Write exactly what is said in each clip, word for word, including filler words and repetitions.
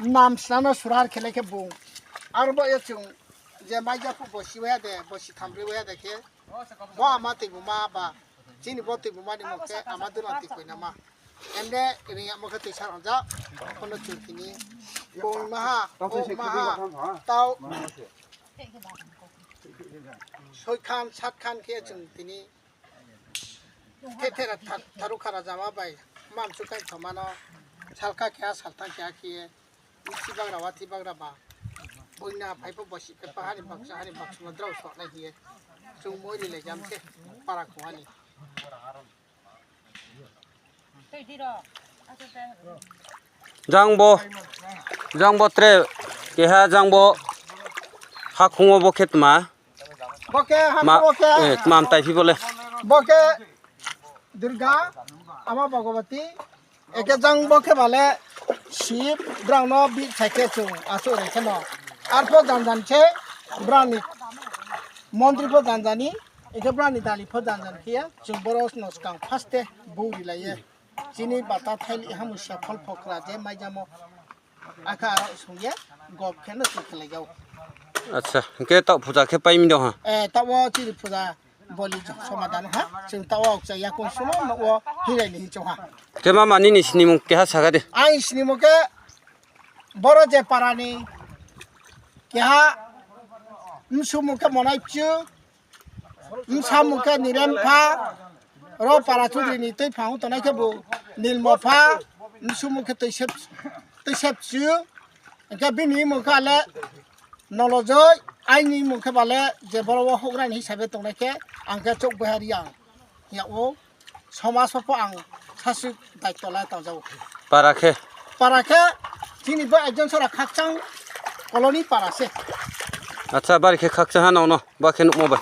Nam sna no surar khe lai khe bung. Aro bo ye chung je maija phuh bo si waya de, bo si thamri waya de khe. Bo ama tuibuma ba, chini bo tuibuma ni mung khe ama duna tui koi nama. Ende ring yamo khe tuisa rangja, kono churkini. Bung maha, o maha, tau. Soi khan, sat khan khe chung tini. Thethera tha-, tharu khara jama bai, mamsu kai thoma no, salka keha, salthang keha khe ye, thibagra wa thibagra ba, boina phai pho bosi khe pa hani baksa, hani baksa no drao so nai hing ye, chung moi ri lai jam se, para khong hani. Jang bo, jang bo tre, keha jang bo, hakhung wo bo khe tma. Bo khe ma, hakhung wo khe, eh, tma mtai phi bo le. Bo khe Durga, ama Bhagavati, eke jang bo khe bale Shiv, brao no bihthai khe chung achouh rai khe no. Arpho janjan se brao ni mondri pho janjani, eke brao ni dali pho janjan khe ye, chung boro no skang first te bou ri lai ye. Chini bata thaili hamusa phol phokra je maijamo. Akha aro sung ye, gop khe no chung khe lai jao. Acha, hing khe taoh phuja khe pai mi dong ha? Eh, taoh wo chini phuja boli somadan ha. Chung taoh wo okcha yakung sumo no wo hirai ni hing chung ha. Khe mama nini sinimung keha saka di. Aini sinimung khe boro je para ni keha bsumung khe Monai Pchu, bsamung khe Niren pha, ro para chudri ni tuiphang tongnai khe bo Nilmo pha, bsumung khe Tuisep, Tuisep Pchu, hing khe bini mung khe ale Nolojoi, aini mung khe bale je boro wo houhgra ni hisabe tongnai khe, ang khe Chouh Boihari ang. Yag ou, somaj wo pho ang sasuk daitto lai tangja ou. Para khe? Para khe, chini bo ekjon sora Khakchang colony para se. Acha, bari khe Khakchang ha nang no, ba khe nuhmo bai.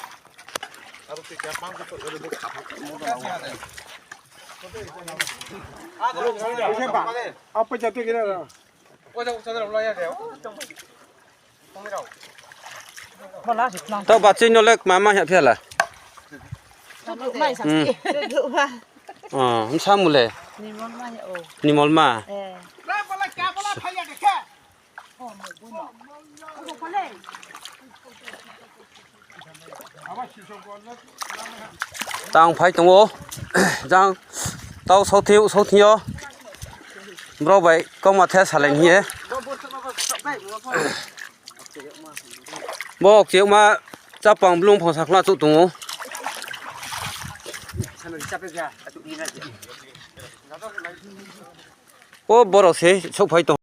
Taoh bachoi no le kma ma hing ya phi ha la? Hmm. Oh, bsa mung le? Nimolma. Tang phai tong ou. Jang tau sauthi, sauthi yo. Brao bai kauma the salai hing ye. Bo okchiyokma chapang blung phang sakhla chouh tong ou. O borao se souhphai tong.